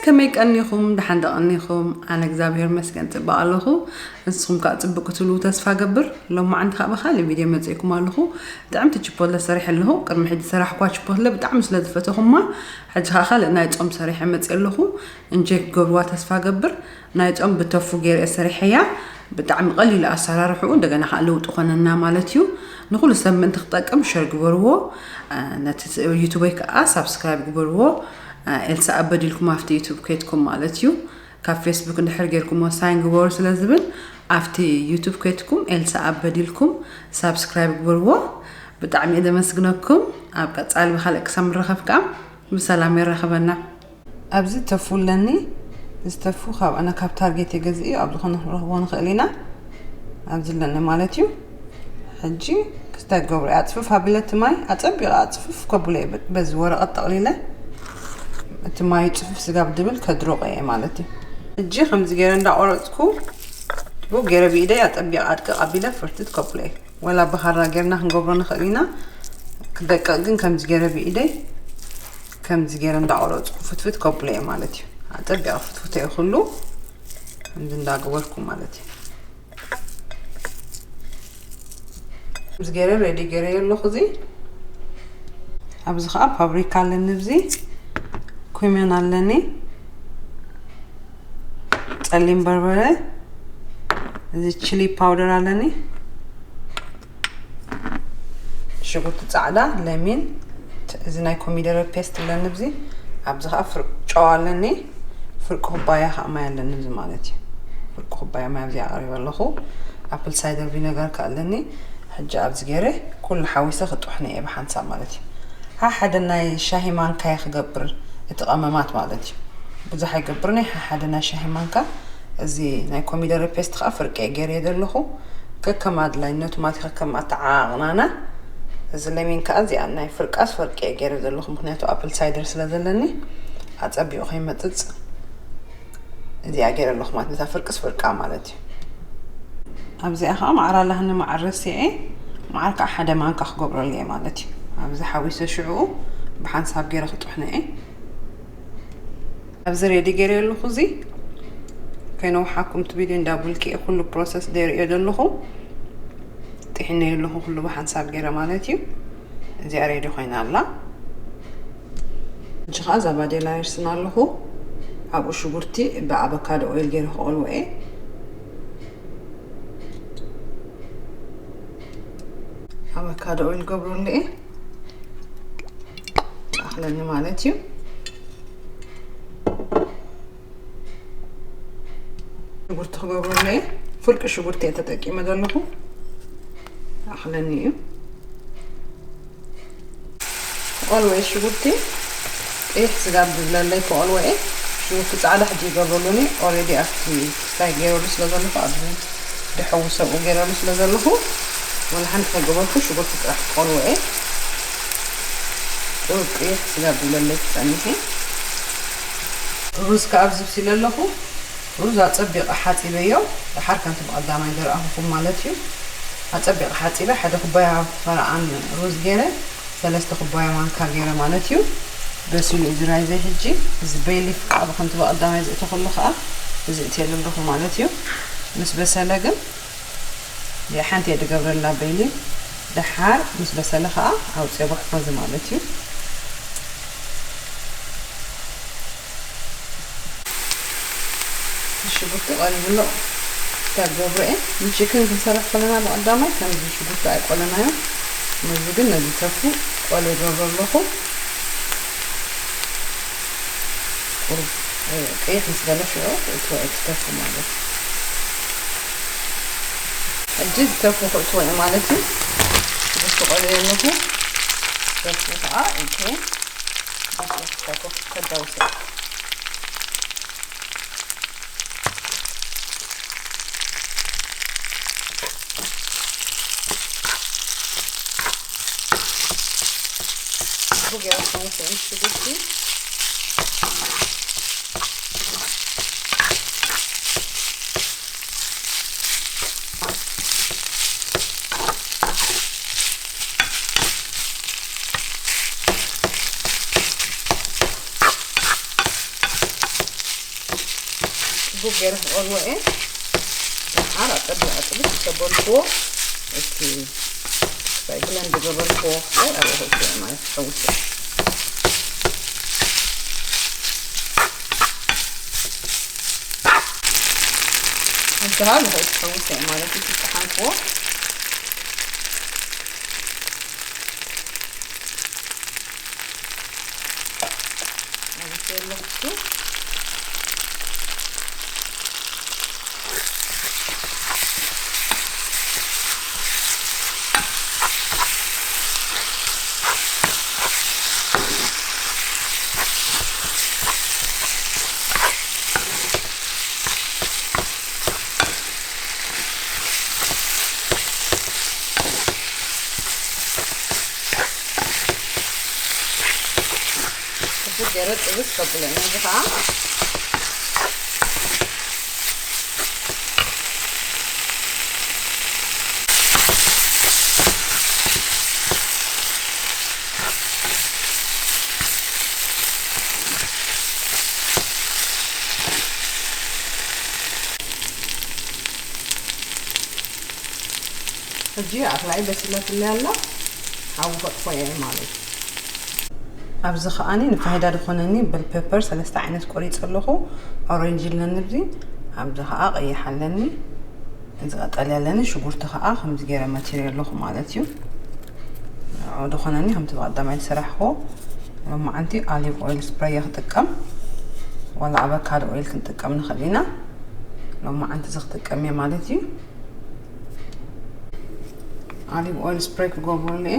ከመይ ቀኒኹም? ደሓን ዶ ቀኒኹም? ኣነ እግዚኣብሔር ይመስገን ጽቡቕ ኣለኹ። ንስኹም ከኣ ጽቡቕ ክትህልዉ ተስፋ ገብር። ሎማዓንቲ ከኣ ብኻልእ ቪድዮ መጺእኩም ኣለኹ። ጥዕምቲ ችፖለ ሰሪሐ ኣለኹ። ቅድሚ ሕጂ ዝሰራሕኳ ችፖለ ብጣዕሚ ስለ ዝፈተኹማ፣ ሕጂ ከኣ ካልእ ናይ ጾም ሰሪሐ መጺእ ኣለኹ። እንጆይ ክገብርዋ ተስፋ ገብር። ናይ ጾም ብተፉ ገይረ እየ ሰሪሐያ። ብጣዕሚ ቀሊል ኣሰራርሕኡ፣ እንደገና ከኣ ለውጢ ኮነና ማለት እዩ። ንኹሉ ሰብ ምእንቲ ክጠቅም ሸር ግበርዎ። እ፣ ነቲ ስ-፣ ዩቱበይ ከኣ ሳብስክራይብ ግበርዎ። እ፣ ኤልሳ ኣበድ ኢልኩም ኣብቲ ዩቱብ ከይድኩም ማለት እዩ። ካብ ፌስቡክ እንድሕር ጌርኩሞ ሳይን ግበሩ ስለ ዝብል፣ ኣብቲ ዩቱብ ከይድኩም ኤልሳ ኣበድ ኢልኩም ሳብስክራይብ ግበርዎ። ብጣዕሚ እየ ዘመስግነኩም። ኣብ ቀጻሊ ብኻልእ ክሳብ ንራኸብ ከኣ ብሰላም የራኽበና። ኣብዚ ተፉ ኣለኒ። እዚ ተፉ ካብ ኣነ ካብ ታርጌት እየ ገዚእዮ፣ ኣብ ዝኾነ ክንረኽቦ ንኽእል ኢና። ኣብዚ ኣለኒ ማለት እዩ። ሕጂ ክስታይ ክገብሮ እየ። ኣጽፍፍ ኣቢለ እቲ ማይ ኣጸቢቐ ኣጽፍፍ ከብሎ እየ። በ-፣ በዚ ወረቐት ጠቕሊለ እቲ ማይ ጽፍፍ ስጋብ ድብል ከድርቆ እየ ማለት እዩ። ሕጂ ከምዚ ገይረ እንዳቆረጽኩ፣ ብኡ ገይረ ብኢደይ ኣጸቢቐ ኣድቅቕ ኣቢለ ፍርትት ከብሎ እየ። ወላ ብኻራ ጌርና ክንገብሮ ንኽእል ኢና። ክደቅቕ ግን ከምዚ ገይረ ብኢደይ ከምዚ ገይረ እንዳቆረጽኩ ፍትፍት ከብሎ እየ ማለት እዩ። ኣጸቢቐ ፍትፍቶ እየ ኩሉ ከምዚ እንዳገበርኩ ማለት እዩ። ከምዚ ገይረ ሬዲ ገይረዮ ኣለኹ። እዚ ኣብዚ ኸዓ ፋብሪካ ኣለኒ፣ ኣብዚ ኩመን ኣለኒ፣ ጸሊም በርበረ፣ እዚ ቺሊ ፓውደር ኣለኒ፣ ሽጉርቲ ጻዕዳ፣ ለሚን፣ ት-፣ እዚ ናይ ኮሚደረ ፔስት ኣለኒ፣ ኣብዚ ኣብዚ ኸዓ ፍርቂ ጨው ኣለኒ፣ ፍርቂ ኩባያ ኸዓ ማይ ኣለኒ፣ እዚ ማለት እዩ። ፍርቂ ኩባያ ማይ ኣብዚ ኣቕሪበ ኣለኹ። ኣፕል ሳይደር ቪነጋር ከኣ ኣለኒ። ሕጂ ኣብዚ ገይረ ኩሉ ሓዊሰ ክጥሕኖ እየ ብሓንሳብ ማለት እዩ። ሓሓደ ናይ ሻሂ ማንካ እየ ክገብር እቲ ቀመማት ማለት እዩ። ብዙሕ ኣይገብርን እየ፣ ሓሓደ ናይ ሻሂ ማንካ። እዚ ናይ ኮሚደረ ፔስት ከኣ ፍርቂ እየ ገይረዮ ዘለኹ። ከከም ኣድላይነቱ ማለት ከከም ኣተዓቓቕናና። እዚ ለሚን ከኣ እዚኣ ናይ ፍርቃስ ፍርቂ እየ ገይረ ዘለኹ፣ ምኽንያቱ ኣፕል ሳይደር ስለ ዘለኒ ኣጸቢቑ ከይመጽጽ። እዚኣ ገይረ ኣለኹ ማለት ነታ ፍርቅስ ፍርቃ ማለት እዩ። ኣብዚኣ ከዓ መዓር ኣላህኒ፣ መዓር ረሲዐ፣ መዓር ከዓ ሓደ ማንካ ክገብረሉ እየ ማለት እዩ። ኣብዚ ሓዊሰ ሽዑ ብሓንሳብ ገይረ ክጥሕኖ እየ። ኣብዚ ሬዲ ገይረ ኣለኹ። እዚ ከይነውሓኩም እቲ ቪድዮ እንዳቡልኪ እየ ኩሉ ፕሮሰስ ደርእዮ ዘለኹ። ጥሒነዮ ኣለኹ ኩሉ ብሓንሳብ ገይረ ማለት እዩ። እዚኣ ሬዲ ኮይና ኣላ። ሕጂ ኸዓ እዛ ባዴላ የርስና ኣለኹ። ኣብኡ ሽጉርቲ ብኣቮካዶ ኦይል ገይረ ክቐልዎ እየ። ኣቮካዶ ኦይል ገብረሉ እየ። ኣኽለኒ ማለት እዩ። ሽጉርቲ ክገብረሉ እየ። ፍርቂ ሽጉርቲ እየ ተጠቂመ ዘለኹ። ኣኽለኒ እዩ። ክቐልወ እየ ሽጉርቲ። ቀይሕ ስጋብ ዝብለለይ ክቐልወ እየ። ሽጉርቲ ጻዕዳ ሕጂ ይገብረሉኒ። ኦልሬዲ ኣብቲ ክስታይ ገይረሉ ስለ ዘለኹ፣ ኣብዚ ድሕዊ ሰብኡ ገይረሉ ስለ ዘለኹ፣ ወላ ሓንቲ ከይገበርኩ ሽጉርቲ ጥራሕ ክቐልወ እየ። ቁሩብ ቀይሕ ስጋብ ዝብለለይ ክጸንሕ እየ። ሩዝ ከኣ ኣብዚ ኣብሲለ ኣለኹ። ሩዝ ኣጸቢቐ ሓጺበዮ፣ ደሓር ከምቲ ብቐዳማይ ዘርኣኹኹም ማለት እዩ። ኣጸቢቐ ሓጺበ፣ ሓደ ኩባያ ፈረቓን ሩዝ ገይረ፣ ሰለስተ ኩባያ ማንካ ገይረ ማለት እዩ። በሲሉ እዩ ዝራይዘይ ሕጂ። እዚ ቤይ ሊፍ ከኣ ብከምቲ ብቐዳማይ ዘእተኹሉ ከኣ እዚ እትየሉ ኣለኹ ማለት እዩ። ምስ በሰለ ግን እዚኣ ሓንቲ እየ ዝገብረላ ቤይ ሊፍ። ደሓር ምስ በሰለ ከኣ ኣውፅኦ ጉሕፈዙ ማለት እዩ። ሽጉርቲ ቀሪቡ ኣሎ። ክሳብ ገብረ እየ። ንቺክን ክንሰርሕ ከለና ብቐዳማይ ከምዚ ሽጉርቲ ኣይቆለናዮ። ነዚ ግን ነዚ ተፉ ቆለ ገብረ ኣለኹ። ቁሩብ፣ እ፣ ቀይሕ ምስ በለ ሽዑ እትወ-፣ እትተፉ ማለት እዩ። ሕጂ ዝተፉ ክእትዎ እየ ማለት እዩ። ሽጉርቲ ቆልዮ ኣለኹ። ዝተፉ ከዓ እትወ፣ ምስኡ ክተፉ ከዳውሶ። ቡጌራ ሓሙስ ሽጉርቲ። ቡገር ኦልወኤ ደሓር ኣጸቢ ኣጽቢ ተበልኮ። እቲ ሳይ ብለን ዝገበርኮ ክሳይ ኣብ ሆቴ ማለት ተውሰ። እንተሃል ሆት ተውሰ ማለት እቲ ተሓንኮ። ክቡር ገይረ ጥብስ ከብሎ እዩ። እዚ ከዓ ሕጂ ኣኽላይ በሲላትለይ ኣላ። ሓዊ ከጥፎ እየ ማለት እዩ። ኣብዚ ከዓኒ ንፋይዳ ዝኾነኒ በል ፔፐር ሰለስተ ዓይነት ቆሪፀ ኣለኹ። ኦሬንጅ ኣለኒ፣ ኣብዚ ኣብዚ ከዓ ቀይሕ ኣለኒ፣ እዚ ቀጠልያ ኣለኒ። ሽጉርቲ ከዓ ከምዚ ገይረ መቲረ ኣለኹ ማለት እዩ። ንዕኡ ዝኾነኒ ከምቲ ብቐዳማይ ዝሰራሕኹ ሎማዓንቲ ኣሊቭ ኦይል ስፕሬይ ክጥቀም፣ ዋላ ኣቨካዶ ኦይል ክንጥቀም ንኽእል ኢና። ሎማዓንቲ እዚ ክጥቀም እየ ማለት እዩ። ኣሊቭ ኦይል ስፕሬይ ክገብረሉ እየ።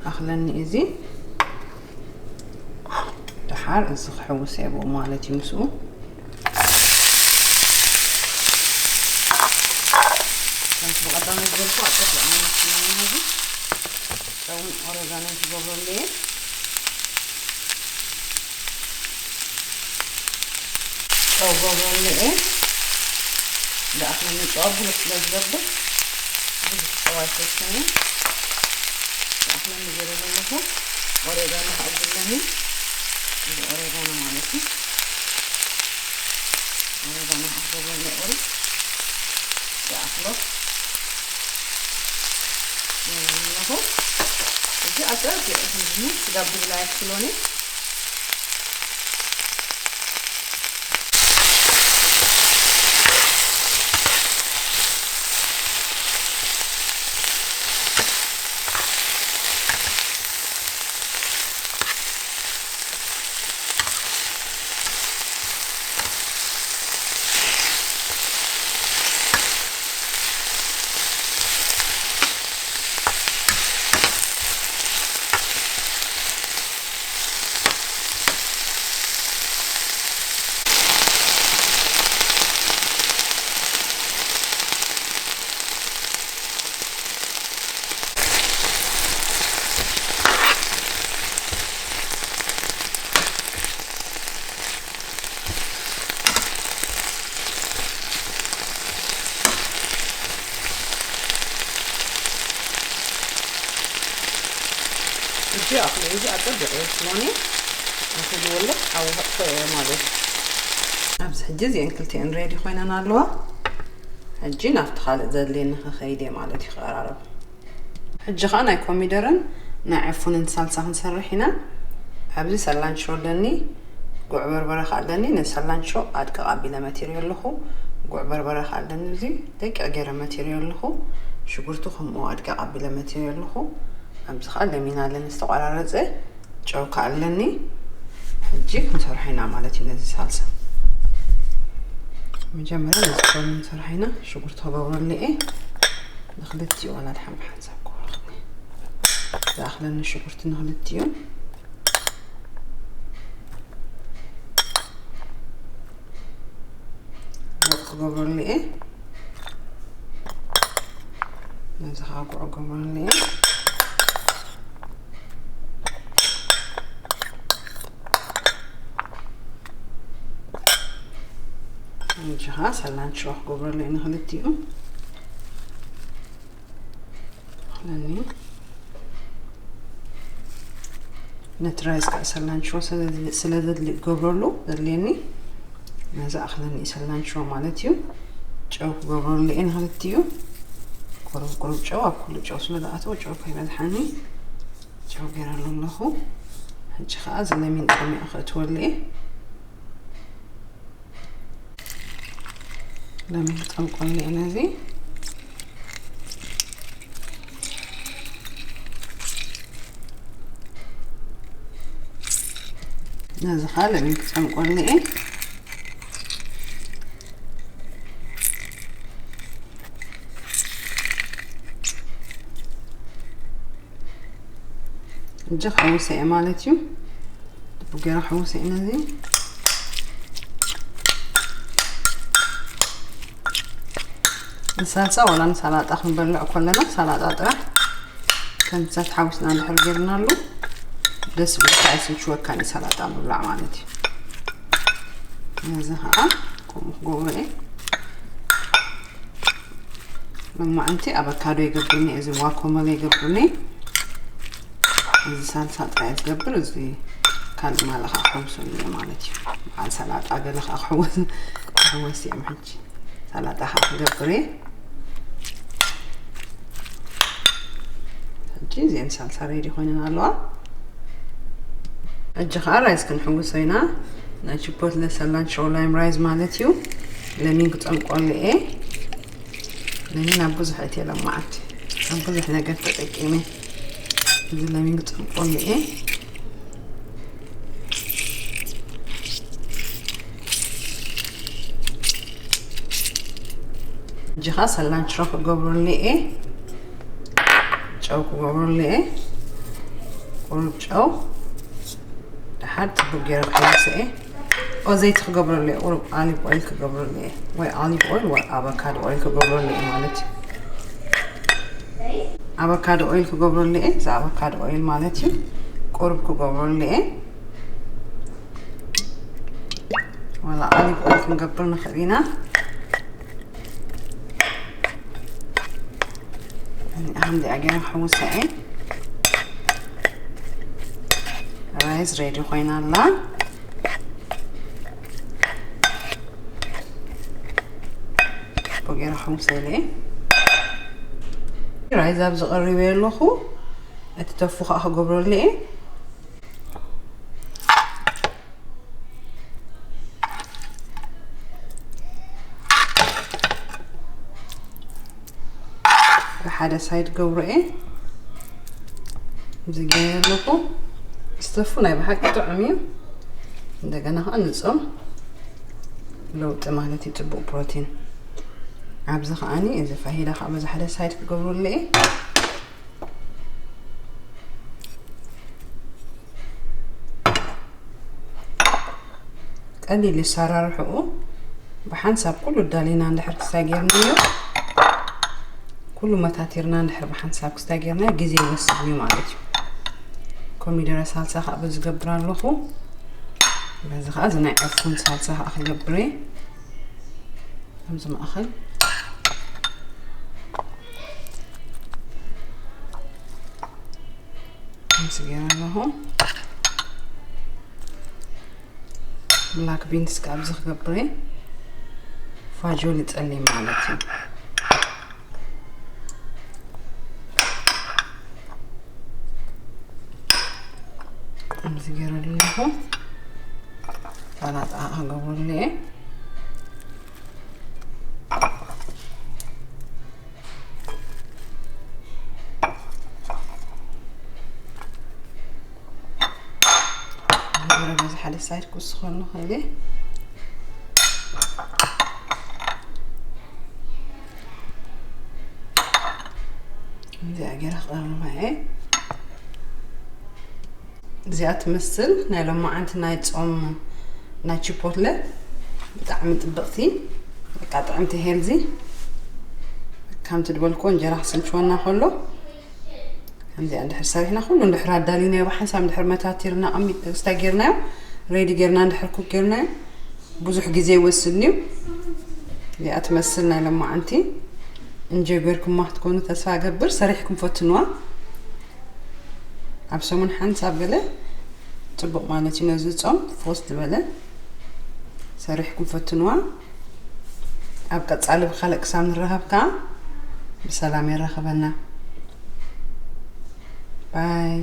ኣኽለኒ እዚ ደሓር እዚ ክሕውስ እየ ብኡ ማለት እዩ ምስኡ። ከምቲ ብቐዳማይ ዝበልኩ ኣጸቢቕና መስልና እዚ ጨውን ኦሬጋኖን ክገብረሉ እየ። ጨው ገብረሉ እየ። ዝኣኽለኒ ጨው ብዙሕ ስለ ዝገብር ብዙሕ ጨው ኣይፈትን እየ። ዝኣኽለኒ ገይረ ዘለኹ ኦሬጋኖ ከኣ ኣለኒ። እዚ ኦሬጋኖ ማለት እዩ። ኦሬጋኖ ከኣ ክገብረሉ እየ ቁሩብ ዝኣኽሎ ገይረ ዘለኹ። እዚ ኣጸቢቑ ይኹን ስጋ ብዝላይ ክፍሎኒ ሕጂ ኣኽሊ እዚ ኣጸቢቑ የብስሎኒ። ንኽልወለድ ሓዊ ከጥፍኦ እየ ማለት እዩ። ኣብዚ ሕጂ እዚአን ክልቲአን ሬዲ ኮይነን ኣለዋ። ሕጂ ናብቲ ካልእ ዘድልየኒ ክኸይድ እየ ማለት እዩ፣ ክቐራረብ። ሕጂ ኸኣ ናይ ኮሚደረን ናይ ዕፉንን ሳልሳ ክንሰርሕ ኢና። ኣብዚ ሰላንችሮ ኣለኒ፣ ጉዕ በርበረ ከኣ ኣለኒ። ንሰላንችሮ ኣድቅቕ ኣቢለ መቲረዮ ኣለኹ። ጉዕ በርበረ ከኣ ኣለኒ፣ እዚ ደቂቕ ገይረ መቲረዮ ኣለኹ። ሽጉርቲ ከምኡ ኣድቅቕ ኣቢለ መቲረዮ ኣለኹ። ኣብዚ ኸኣ ለሚን ኣለኒ ዝተቖራረጸ፣ ጨው ከኣ ኣለኒ። ሕጂ ክንሰርሖ ኢና ማለት እዩ ነዚ ሳልሳ። መጀመርያ ነዚ ጨው ክንሰርሖ ኢና። ሽጉርቲ ክገብረሉ እየ። ንኽልቲኡ ዋላ ድሓን ብሓንሳብ ክኾን። ዝኣኽለኒ ሽጉርቲ ንኽልቲኡ። ወጥ ክገብረሉ እየ። ነዚ ኸዓ ጉዕ ክገብረሉ እየ። ሕጂ ኸዓ ሰላንችሮ ክገብረሉ እየ ንኽልቲኡ። ለኒ ነቲ ራይስ ከዓ ሰላንችሮ ስለ ዘድሊ ክገብረሉ ዘድልየኒ፣ ነዚ ኣኽለኒ ሰላንችሮ ማለት እዩ። ጨው ክገብረሉ እየ ንክልቲኡ። ቁሩብ ቁሩብ ጨው፣ ኣብ ኩሉ ጨው ስለ ዝኣተወ ጨው ከይበዝሓኒ ጨው ገይረሉ ኣለኹ። ሕጂ ከዓ እዚ ለሚን ጨሚቐ ክእትወሉ እየ። ለሚን ክፀምቆሉ እየ ነዚ። ነዚ ከዓ ለሚን ክፀምቆሉ እየ። እጂ ክሕውሰ እየ ማለት እዩ። ልቡ ገይረ ክሕውሰ እየ ነዚ። ንሳልሳ ዋላ ንሳላጣ ክንበልዕ ከለና ሳላጣ ጥራሕ ከምዚ ሓዊስና እንድሕር ገይርናሉ ደስ ይብለካ፣ ኣይስልችወካን እዩ ሰላጣ ምብላዕ ማለት እዩ። ነዚ ከዓ ከምኡ ክገብሮ እየ። ሎማዓንቲ ኣቨካዶ ይገብርኒ፣ እዚ ዋኮመለ ይገብርኒ። እዚ ሳልሳ ጥራይ ዝገብር፣ እዚ ካልእ ማለ ከዓ ክሕውሰሉ እየ ማለት እዩ። በዓል ሰላጣ ገለ ከዓ ክሕወስ፣ ክሕወስ እዮም ሕጂ። ሰላጣ ከዓ ክገብር እየ። ሕጂ እዚአን ሳልሳ ሬዲ ኮይነን ኣለዋ። ሕጂ ከዓ ራይስ ክንሕውሶ ኢና። ናይ ቺፖትለ ሰላንችሮ ላይም ራይስ ማለት እዩ። ለሚን ክፀምቆሉ እየ። ለሚን ኣብ ብዙሕ እትየ ሎማዓንቲ ኣብ ብዙሕ ነገር ተጠቂመ። እዚ ለሚን ክፀምቆሉ እየ። እጂ ኸዓ ሰላንችሮ ክገብረሉ እየ። ጨው ክገብረሉ እየ። ቁሩብ ጨው። ደሓር ጽቡቅ ገይረ ክሕውሶ እየ። ኦ፣ ዘይቲ ክገብረሉ እየ። ቁሩብ ኦሊቭ ኦይል ክገብረሉ እየ። ወይ ኦሊቭ ኦይል ወይ ኣቮካዶ ኦይል ክገብረሉ እየ ማለት እዩ። ኣቮካዶ ኦይል ክገብረሉ እየ። እዚ ኣቮካዶ ኦይል ማለት እዩ። ቁሩብ ክገብረሉ እየ። ዋላ ኦሊቭ ኦይል ክንገብር ንኽእል ኢና። ከምዚኣ ገይረ ክሕውሳ እየ። ራይስ ሬዲ ኮይና ኣላ። ጽቡቅ ገይረ ክሕውሳ ኢለ እየ። ራይስ ኣብዚ ቀሪበ ኣለኹ። እቲ ተፉ ከዓ ክገብረሉ እየ። ብሓደ ሳይድ ገብሮ እየ። እዚ ገይረ ኣለኹ። ስተፉ ናይ ብሓቂ ጥዑም እዩ። እንደገና ከዓ ንጾም ለውጢ ማለት እዩ፣ ጽቡቅ ፕሮቲን። ኣብዚ ከዓኒ እዚ ፋሂዳ ከዓ በዚ ሓደ ሳይድ ክገብረሉ እየ። ቀሊል ኣሰራርሕኡ ብሓንሳብ ኩሉ ዳሊና እንድሕር ክስታይ ጌርናዮ፣ ኩሉ መታቲርና እንድሕር ብሓንሳብ ክስታይ ጌርናዮ ግዜ ይወስድ እዩ ማለት እዩ። ኮሚደረ ሳልሳ ከዓ በዚ ገብር ኣለኹ። በዚ ከዓ እዚ ናይ ዕፉን ሳልሳ ከዓ ክገብር እየ። ከምዚ ማእኸል ከምዚ ገይረ ኣለኹ። ብላክ ቢንስ ከኣ ኣብዚ ክገብር እየ። ፋጆሊ ጸሊም ማለት እዩ። ከምዚ ገይረ ኣለኹ። ሰላጣ ክገብረሉ እየ። በዚ ሓደ ሳይድ ክውስኸሉ ከይደ። እዚኣ ገይረ ክቐርባ እየ። እዚኣ ትመስል ናይ ሎማዓንቲ ናይ ጾም ናይ ቺፖትለ፣ ብጣዕሚ ጥብቕቲ፣ በቃ ጥዕምቲ፣ ሄልዚ። ከምቲ ዝበልኩዎ እንጀራ ክስልችወና ከሎ ከምዚኣ እንድሕር ሰሪሕና፣ ኩሉ እንድሕር ኣዳሊናዮ፣ ብሓንሳብ እንድሕር መታቲርና ኣቐሚጥ-፣ ስታይ ጌርናዮ፣ ሬዲ ጌርና እንድሕር ኩክ ጌርናዮ፣ ብዙሕ ግዜ ይወስድን እዩ። እዚኣ ትመስል ናይ ሎማዓንቲ። እንጆይ ጌርኩማ ክትኮኑ ተስፋ እገብር። ሰሪሕኩም ፈትንዋ። ኣብ ሰሙን ሓንሳብ ገለ ጽቡቕ ማለት እዩ። ነዚ ጾም ፍኹስ ዝበለ ሰሪሕኩም ፈትንዋ። ኣብ ቀጻሊ ብኻልእ ክሳብ ንራኸብ ከኣ ብሰላም የራኽበና። ባይ።